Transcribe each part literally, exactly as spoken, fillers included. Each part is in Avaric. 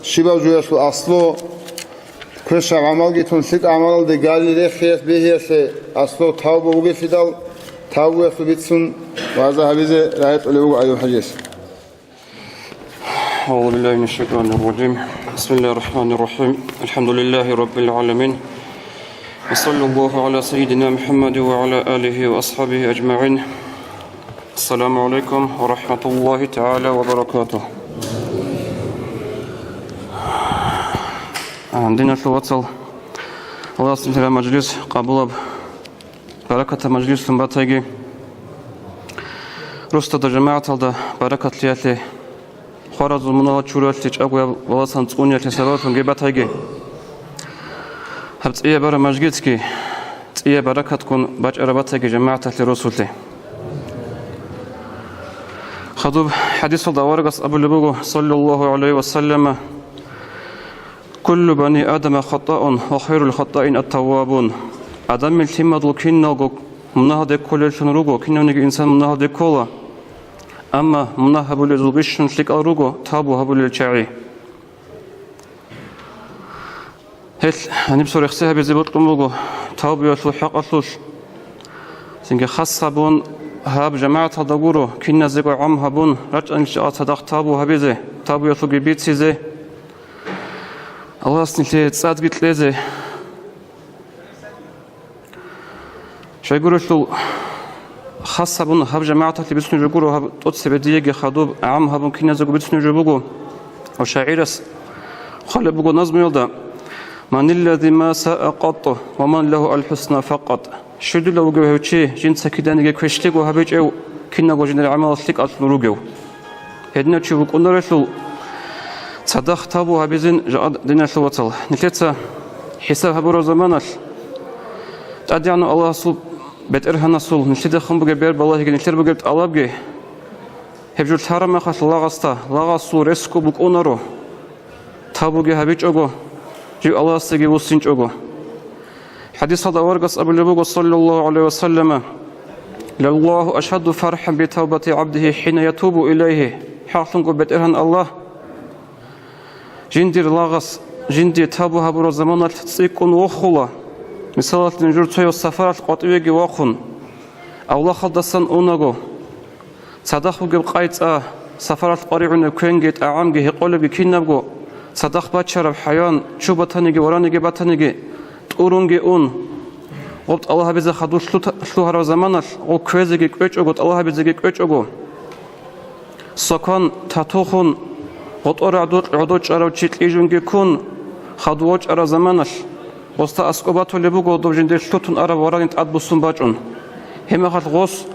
Щибаб жоялъул аслу, квешаб гӀамалги тун, лъикӀ гӀамалалде гали рехиялъ бегьиялъе аслу тавба бугелъидал, тавбуялъул бицун вагӀза гьабизе рагӀи кьолеб буго Аюб хӀажияс. أعوذ بالله من الشيطان الرجيم. بسم الله الرحمن الرحيم. الحمد لله رب العالمين. وصلى الله على سيدنا محمد وعلى آله وأصحابه أجمعين. السلام عليكم ورحمة الله تعالى وبركاته. Диналъул вацал, Аллагьас нилъер мажлис къабулаб, баракатаб мажлислъун батайги, росдада жамагӀаталда баракатлъиялъе, хваразул мунагьал чуралъе, чӀагояб баласан цӀуниялъе сабаблъунги батайги. Гьаб цӀияб бараб мажлисги цӀияб баракатгун бачӀараб батайги жамагӀаталъе, росулъе. Хадуб хӀадисалда аварагас абулеб буго, саллаллагьу гӀалайгьи ва саллама: «Куллу бани Адама хатӀаун ва хайрул хатӀаин ат-таввабун». Адамил лъимадул киналго мунагьалде кколеллъун руго, кинавниги инсан мунагьалде ккола. Амма мунагь гьабулезул бищун лъикӀал руго тавбу гьабулел чагӀи. Гьел гьаниб цо рехсей гьабизе бокьун буго тавбуялъул хӀакъалъулъ. Цинги хас гьабун, гьаб жамагӀаталда гуро, киназего гӀам гьабун, рачӀанил чагӀаз цадахъ тавбу гьабизе, тавбуялъулги бицизе, Аллагьас нилъее цӀадги кьезе. Щайгурелъул хас гьабун гьаб жамагӀаталъе бицунеб жо гуро, гьаб тӀоцебе диеги хадуб гӀам гьабун киназего бицунеб жо буго. Ва шагӀирас хъвалеб буго назмуялда: «Маниллази ма саа къатту ва ман лагьу аль-хӀусна факъат». Щивдила вугев гьев чи, жинца киданиги квешлъиго гьабичӀев, киналго жиндир гӀамал лъикӀаллъун ругев? Гьединав чи вукӀунарелъул цадахъ тавбу гьабизин жакъа, диналъул вацал. Нилъеца хӀисаб гьабураб заманалъ ТӀадегӀанав Аллагьасул, БетӀергьанасул нилъеда хун бугеб бер балагьиги, нилъер бугеб тӀалабги, гьеб жо лъараб мехалъ лагъасда, лагъасул ресго букӀунаро, тавбуги гьабичӀого, жив Аллагьасдаги вуссинчӀого. ХӀадисалда аварагас абулеб буго, саллаллагьу гӀалайгьи ва саллама: «Лаллагьу ашадду фархӀан би тавбати гӀабдигьи хӀина ятубу илайгьи». ХӀакълъунго БетӀергьан Аллагь жиндир лагъас жинде тавбу гьабураб заманалъ цӀикӀкӀун вохула. Мисалалъе, нужер цояв сапаралъ къватӀивеги вахъун, авлахалдасан унаго, цадахъ бугеб къайцӀа, сапаралъ къваригӀунеб квенги, тӀагӀамги, гьекъолебги кинабго, цадахъ бачараб хӀайван, чу батаниги, вараниги батаниги, тӀурунги ун, гъоб тӀалаб гьабизе хадур лъута-, лъугьараб заманалъ, гъоб кквезеги кӀвечӀого, тӀалаб гьабизеги кӀвечӀого, сокан татухун, гъотӀор гӀодо-, гӀодов чӀарав чи кьижунги ккун, хадув вачӀараб заманалъ, гъосда аскӀоб батулеб буго доб жиндир лъутун араб варани тӀадбуссун бачӀун. Гьебмехалъ гъос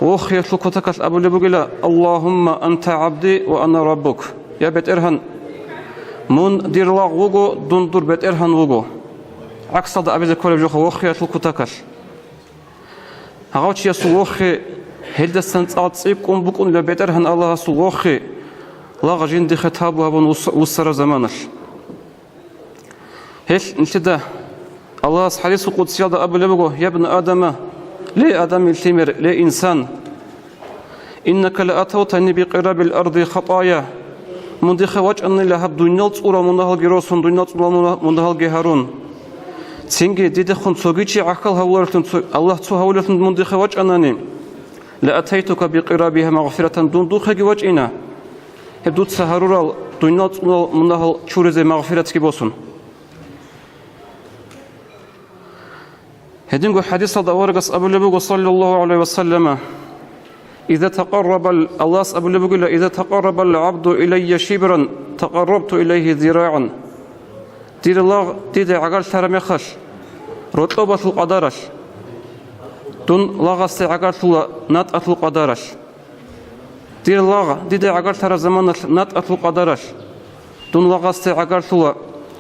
вохиялъул кутакалъ абулеб бугила: «Аллагьумма анта гӀабди ва ана раббук». Я БетӀергьан, мун дир лагъ вуго, дун дур БетӀергьан вуго. ГӀаксалда абизе кколеб жоха вохиялъул кутакалъ. Гьав чиясул вохи, гьелдасан цӀакъ цӀикӀкӀун букӀунила БетӀергьан Аллагьасул вохи, лагъ жиндихъе тавбу гьабун вус-, вуссараб заманалъ. Гьелъ нилъеда Аллагьас хӀадисул къудсиялда абулеб буго: «Я бна Адама», ле, Адамил лъимер, ле, инсан, «Иннака ла атавтани бикъирабил арди хатая». Мун дихъе вачӀанила гьаб дуниял цӀурал мунагьалги росун, дуниял цӀурал муна-, мунагьалги гьарун. Цинги дидехун цоги чи гӀахьал гьавуларелъун, цо-, Аллагь цо гьавулелъун мун дихъе вачӀанани, «ла атайтука бикъирабиха магъфиратан», дун духъеги вачӀина, гьеб дуца гьарурал дуниял цӀурал мунагьал чуризе магъфиратги босун. Гьединго хӀадисалда аварагас абулеб буго, саллаллагьу гӀалайгьи ва саллама: «Иза такъаррабал», Аллагьас абулеб бугила: «Иза такъаррабал гӀабду илайя шибран, такъаррабту илайгьи зирагӀан». Дир лагъ диде гӀагарлъараб мехалъ, рокьобалъул къадаралъ, дун лагъасде гӀагарлъула натӀалъул къадаралъ. Дир лагъ диде гӀагарлъараб заманалъ натӀалъул къадаралъ, дун лагъасде гӀагарлъула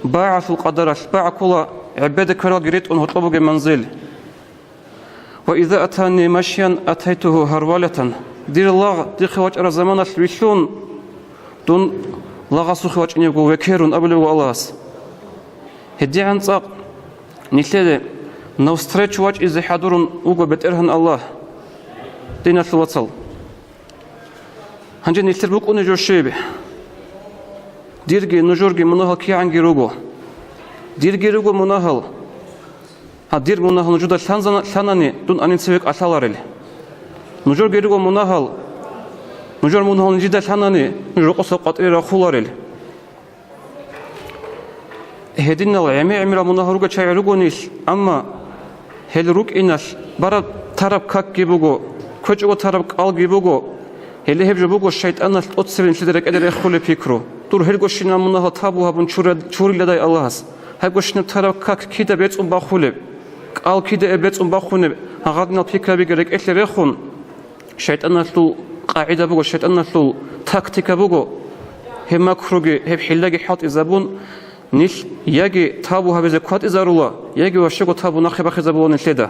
багӀалъул къадаралъ, багӀ ккола гӀебеде квералги ритӀун гьоркьоб бугеб манзил. «Ва иза атани машян атайтугьу гьарвалатан». Дир лагъ дихъе вачӀараб заманалъ вилълъун, дун лагъасухъе вачӀинебго векерун абулебго Аллагьас. ГьедигӀан цӀакъ нилъеде навстречу вачӀизе хӀадурун вуго БетӀергьан Аллагь, диналъул вацал. Гьанже нилъер букӀунеб жо щиб? Дирги нужерги мунагьал кигӀанги руго. Дирги руго мунагьал. Гьа, дир мунагьал нужеда лъанзана-, лъанани, дун анин цеве кӀалъаларел. Нужерги руго мунагьал. Нужер мунагьал нижеда лъанани, нуж рокъоса къватӀире рахуларел. Гьединал гӀемер-гӀемерал мунагьал ругел чагӀи ругонил, амма гьел рукӀиналъ бараб тараб какги буго, кквечӀого тараб кӀалги буго, гьеле гьеб жо буго шайтӀаналъ тӀоцебе нилъеда рекӀеде рехулеб пикру. Дур гьелгощинаб мунагьал табу гьабун чура-, чуриладай Аллагьас. Гьебгощинаб тараб как кида бецӀун бахулеб, кӀал кида бецӀун бахунеб, гьагъадинал пикрабиги рекӀелъе рехун, шайтӀаналъул къагӀида буго, шайтӀаналъул тактика буго, гьеб макруги, гьеб хӀиллаги хӀалтӀизабун, нилъ яги тавбу гьабизе кватӀизарула, яги ващаго тавбу нахъе бахизабула нилъеда.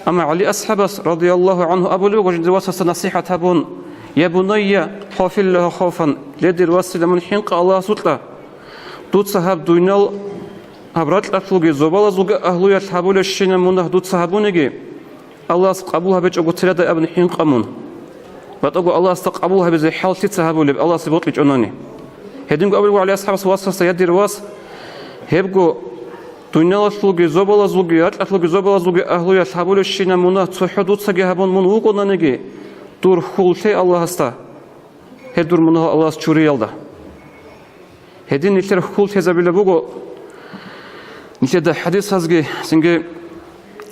Амма ГӀали асхӀабас, радияллагьу гӀангьу, абулеб буго жиндир васасда насихӀат гьабун: «Я бунайя, хавфиллагьа хавфан, ле, дир васила, мун хӀинкъа Аллагьасукьа. Дуца гьаб дуйнал, гьаб ракьалъулги зобалазулги агьлуялъ гьабулебщинаб мунагь дуца гьабуниги, Аллагьас къабул гьабичӀого тиладай абун хӀинкъа мун. БатӀаго Аллагьасда къабул гьабизе хӀал лъица гьабулеб, Аллагьасе бокьичӀонани?» Гьединго абулеб ГӀали асхӀабас васасда: «Я дир вас, гьебго дуниялалъулги зобалазулги, ракьалъулги зобалазулги агьлуялъ гьабулебщинаб мунагь цохӀо дуцаги гьабун мун вугонаниги, дур хьул лъе Аллагьасда, гьеб дур мунагьал Аллагьас чуриялда». Гьедин нилъер хьул лъезабила буго нилъеда хӀадисазги, цинги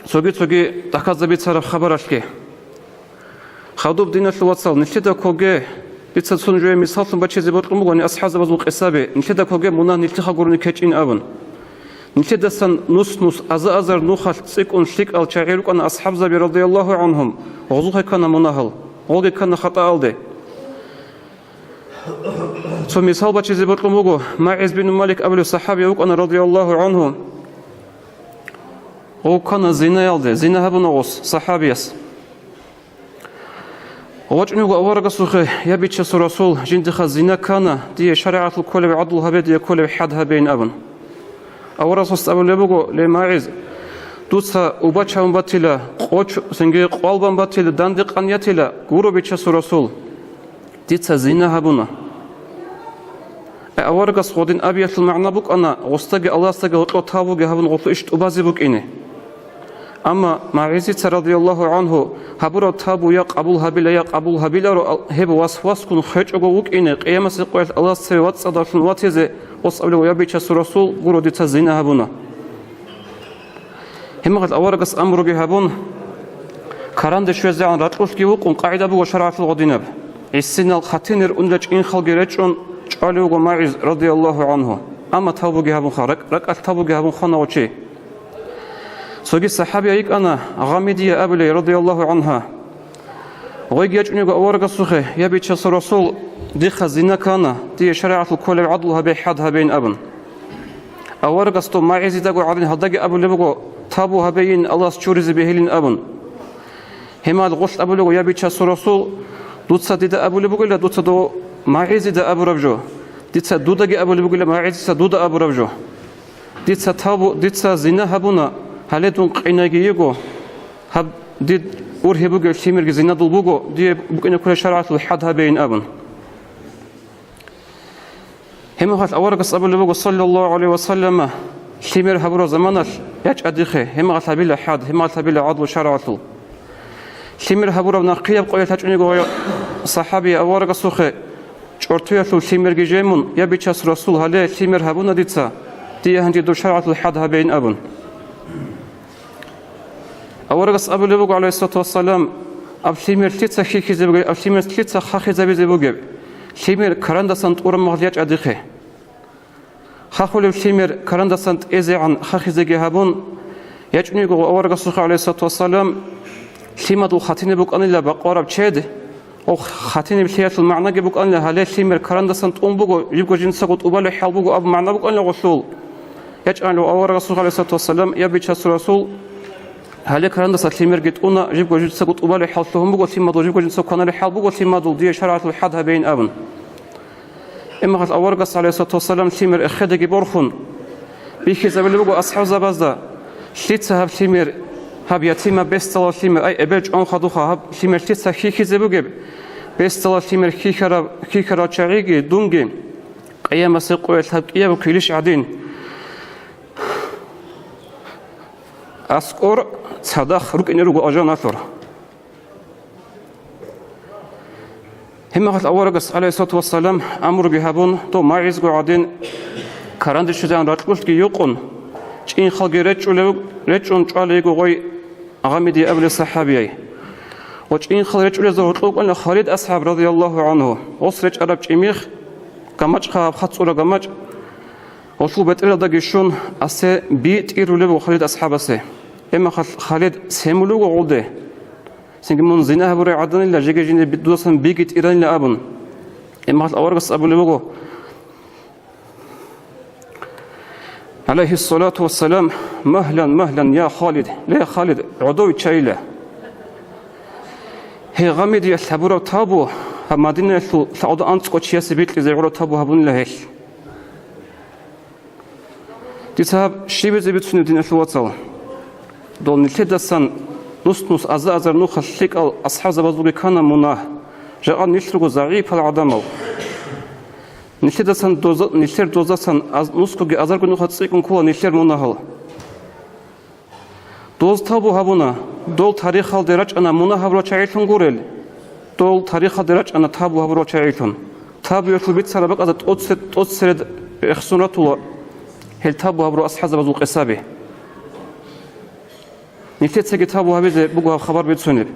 цоги-цоги тӀахьазда бицараб хабаралъги. Хадуб диналъул вацал, нилъеда ккоге, дица цун жуе мисаллъун бачизе бокьун бугони асхӀабзабазул къисаби, нилъеда ккоге мунагь нилъеха гурони ккечӀин абун. Нилъедасан нус-нус, аза-азар нухалъ цӀикӀкӀун лъикӀал чагӀи рукӀана асхӀабзаби, радияллагьу гӀангьум, гъозухъе ккана мунагьал, гъолги ккана хатӀаалде. Цо мисал бачизе бокьун буго, МагӀиз бин Малик абулев сахӀабия вукӀана, радияллагьу гӀангьу. Гъов ккана зинаялде, зина гьабуна гъос сахӀабияс. ВачӀун вуго аварагасухъе: «Я Бичасул Расул, жиндиха зина ккана, дие шаригӀаталъул кколеб гӀадлу гьабе, дие кколеб хӀад гьабейин», – абун. Аварагасда абулеб буго: «Ле, МагӀиз, дуца убачавун батила, къоч-, цинги къвалбан батила, данде къан ятила, гуро, Бичасул Расул, дица зина гьабуна». Э, аварагас гъодин абиялъул магӀна букӀана, гъосдаги Аллагьасдаги гьоркьоб тавбуги гьабун гъолъул иш тӀубазе букӀине. Амма МагӀизица, радияллагьу гӀангьу, гьабураб тавбу я къабул гьабила, я къабул гьабиларо, ал-, гьеб васвасгун хвечӀого вукӀине, къиямасеб къоялъ Аллагьас цеве вацӀцӀадавлъун ватизе, гъос абулеб: «Я Бичасул Расул, гуро, дица зина гьабуна». Гьебмехалъ аварагас амруги гьабун, каранде щвезегӀан ракьулъги вукъун, къагӀида буго шаргӀалъул гъодинаб. ГӀисинал хатинир унел чӀинхалги речӀчӀун чӀвалев вуго МагӀиз, радияллагьу гӀангьу. Амма тавбуги гьабунха, ракӀ-, ракӀалъ тавбуги гьабун хвана гъов чи. Цоги сахӀабия йикӀана, Гъамидия абулей, радияллагьу гӀангьа. Гъойги ячӀунего аварагасухъе: «Я Бичасул Расул, диха зина ккана, дие шаригӀаталъул кколеб гӀадлу гьабе, хӀад гьабейин», – абун. Аварагас дов МагӀизидаго гӀадин гьалдаги абулеб буго: «Тавбу гьабейин, Аллагьас чуризе бегьилин», – абун. Гьемал гъолъ абулего: «Я Бичасул Расул, дуца дида абулеб бугила, дуца дов МагӀизида абураб жо, дица дудаги абулеб бугила, МагӀизица дуда абураб жо. Дица тавбу-, дица зина гьабуна, гьале дун къинайги йиго, гьаб дид ургьиб бугеб лъимерги зинадул буго, дие букӀине кколеб шаргӀалъул хӀад гьабейин», – абун. Гьебмехалъ аварагас абулеб буго, саллаллагьу гӀалайгьи ва саллама: «Лъимер гьабураб заманалъ ячӀа дихъе, гьебмехалъ гьабила хӀад, гьебмехалъ гьабила гӀадлу шаргӀалъул». Лъимер гьабураб нахъияб къоялъ ячӀунего гъой сахӀабияс аварагасухъе чӀортоялъул лъимерги жемун: «Я Бичасул Расул, гьале лъимер гьабуна дица, дие гьанже доб шаргӀалъул хӀад гьабейин», – абун. Аварагас абулеб буго, гӀалайгьиссалату вассалам: «Аб лъимер лъица хьихьизе бугеб, аб лъимер лъица хахизабизе бугеб? Лъимер карандасан тӀураб мехалъ ячӀа дихъе». Хахулеб лъимер карандасан тӀезегӀан хахизеги гьабун, ячӀунего аварагасухъе, гӀалайгьиссалату вассалам, лъимадул хатиниб букӀанила бакъвараб чед, Ох, хатиниб лъиялъул магӀнаги букӀанила, гьале лъимер карандасан тӀун буго, жибго жинцаго тӀубалеб хӀал буго абу магӀна букӀанила гъолъул. ЯчӀанила аварагасухъе, гӀалайгьиссалату вассалам: «Я Бичасул Расул, гьале карандаса лъимерги тӀуна, жибго жинцаго тӀубалеб хӀал лъугьун буго, лъимадул жибго жинцаго кваналеб хӀал буго, лъимадул дие шаргӀалъул хӀад гьабейин», – абун. Гьебмехалъ аварагас, гӀалайгьиссалату вассалам, лъимер эхедаги борхун, бихьизабулеб буго асхӀабзабазда: «Лъица гьаб лъимер, гьаб ятимаб бесдалал лъимер, ай, эбел чӀван хадубха, гьаб лъимер лъица хьихьизе бугеб? Бесдалал лъимер хьихьараб, хьихьарал чагӀиги, дунги Къиямасеб къоялъ гьаб кӀиябго килищ гӀадин, аскӀор цадахъ рукӀине руго алжаналъур. Гьебмехалъ аварагас, гӀалайгьиссалату вассалам, амруги гьабун, дов магӀизго гӀадин, каранде щвезегӀан ракьулъги юкъун, чӀинхалги речӀчӀулев, речӀчӀун чӀвалейго гъой Гъамидияй абулев сахӀабияй. Ва чӀинхал речӀчӀулезда гьоркьов вукӀана Халид асхӀаб, радияллагьу гӀангьу, гъос речӀараб чӀимихъ, гамачӀха гьаб хъат цӀураб гамачӀ, гъолъул бетӀералдаги щун, асе би тӀирулеб буго Халид асхӀабасе. Гьебмехалъ Халид семулев вуго гъолде. Цинги мун зина гьабурай гӀаданила, жеги жиндир би-, дудасан биги тӀиранила абун. Гьебмехалъ аварагас абулеб буго, гӀалайгьиссалату вассалам: «Магьлан, магьлан, я Халид, ле, Халид, гӀодов виччайила». Гьей, Гъамидиялъ гьабураб тавбу, гьаб Мадинаялъул лъагӀуда анцӀго чиясе бикьизе гӀураб тавбу гьабунила гьелъ. Дица гьаб щибизе бицунеб, диналъул вацал? Дол нилъедасан нус-нус, аза-азар нухалъ лъикӀал асхӀабзабазулги ккана мунагь, жакъа нилъ руго загӀипал гӀадамал. Нилъедасан доза-, нилъер дозасан аз-, нусгоги азарго нухалъ цӀикӀкӀун ккола нилъер мунагьал. Доз тавбу гьабуна, дол тарихалде рачӀана мунагь гьабурал чагӀилъун гурел, дол тарихалде рачӀана тавбу гьабурал чагӀилъун. Тавбуялъул бицараб бакӀазда тӀоцер-, тӀоцеред рехсон ратула гьел тавбу гьабурал асхӀабзабазул къисаби. Нилъецаги тавбу гьабизе буго гьаб хабар бицунеб.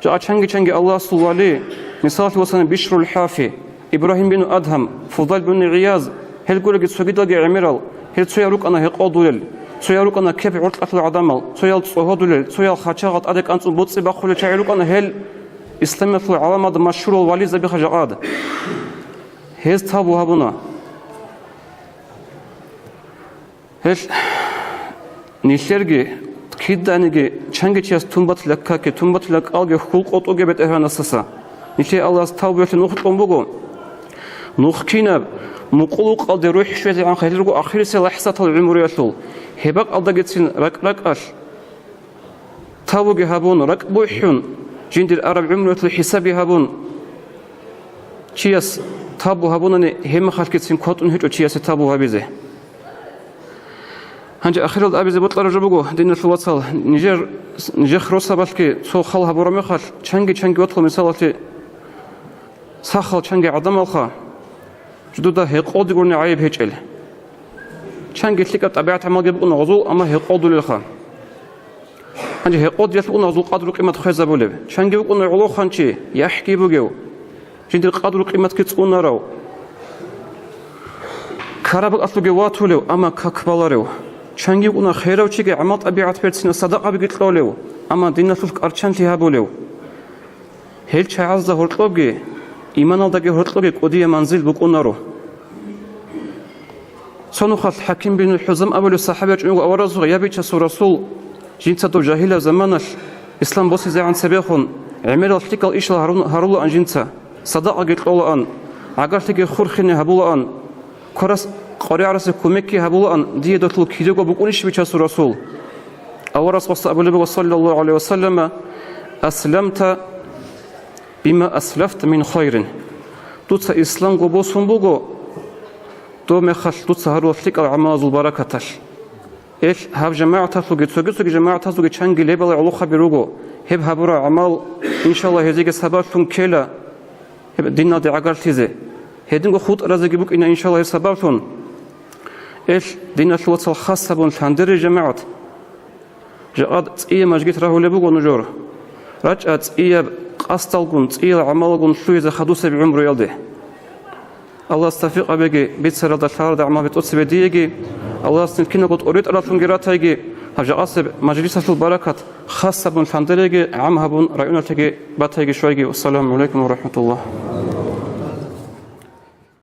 Жакъа чанги-чанги Аллагьасул вали, мисалалъе васана, Бишрул ХӀафи, Ибрагьим бин Адгьам, Фудал бин ГӀияз, гьел гуреги цогидалги гӀемерал, гьел цоял рукӀана гьекъолдулел, цоял рукӀана кеп гӀоркьалъул гӀадамал, цоял цӀогьодулел, цоял хачагъал тӀаде кӀанцӀун боцӀи бахъулел чагӀи рукӀана гьел исламиялъул гӀаламалда машгьурал вализабиха жакъад. Гьез тавбу гьабуна. Гьел нилъерги, киданиги, чанги чияс тун батила какги, тун батила кӀалги хьул къотӀуге БетӀергьанасдаса. Нилъее Аллагьас тавбуялъе нух кьун буго. Нух кинаб, мукъулукъалде рухӀ щвезегӀан хъалил руго ахирисел лахӀзатал гӀумруялъул, гьеб бакӀалдагицин ракӀ-ракӀалъ тавбуги гьабун, ракӀ бухӀун, жиндир араб гӀумруялъул хӀисабги гьабун, чияс тавбу гьабунани, гьебмехалъгицин кватӀун гьечӀо чиясе тавбу гьабизе. Гьанже ахиралда абизе бокьараб жо буго, диналъул вацал, нижер, нижер росабалъги цо хал гьабураб мехалъ, чанги-чанги ватла, мисалалъе, сахал чанги гӀадамалха, жидеда гьекъолде гурони гӀайиб гьечӀел. Чанги лъикӀаб тӀабигӀат-гӀамалги букӀуна гъозул, амма гьекъолдулелха. Гьанже гьекъолдиялъ букӀуна гъозул къадру-къимат хвезабулеб. Чанги букӀуна гӀолохъанчи, яхӀги бугев, жиндир къадру-къиматги цӀунарав, ккараб бакӀалъулги ватулев, амма как баларев. Чанги букӀуна херав чиги, гӀамал-тӀабигӀат берцинав, садакъабиги кьолев, амма диналъулъ кӀарчанлъи гьабулев. Гьел чагӀазда гьоркьобги, иманалдаги гьоркьобги кӀудияб манзил букӀунаро. Цо нухалъ ХӀаким бин ХӀузам абулев сахӀаби вачӀун вуго аварагасухъе: «Я Бичасул Расул, жинца доб жагьилаб заманалъ ислам босизегӀан цебехун, гӀемерал лъикӀал ишал гьарун-, гьарулаан жинца, садакъаги кьолаан, гӀагарлъиги хурхине гьабулаан, кварас къваригӀарасе кумекги гьабулаан, дие долъул кириго букӀунищ, Бичасул Расул?» Аварагас гъосда абулеб буго, саллаллагьу гӀалайгьи ва саллама: «Асламта бима аслафта мин хайрин». Дуца исламго босун буго, доб мехалъ дуца гьарурал лъикӀал гӀамалазул баракаталъ. Эл, гьаб жамагӀаталъулги, цоги-цоги жамагӀатазулги чанги лебала гӀолохъаби руго, гьеб гьабурал гӀамал, иншаллагь, гьезиеги сабаблъун ккела гьеб диналде гӀагарлъизе. Гьединго хутӀразеги букӀина, иншаллагь, гьеб сабаблъун. Эл, диналъул вацал, хас гьабун лъандерей жамагӀат. Жакъа цӀияб мажгит рагьулеб буго нужер. РачӀа цӀияб къасдалгун, цӀиял гӀамалгун лъугьизе хадусеб гӀумруялде. Аллагьас тавфикъ гьабеги, бицаралда лъаралда гӀамал бетӀуцебе диеги, Аллагьас нилъ киналго тӀоритӀараллъунги ратайги, гьаб жакъасеб мажлисалъул баракат хас гьабун лъандереги, гӀам гьабун районалъеги батайги щвайги. Вассаламу гӀалайкум ва рахӀматуллагь.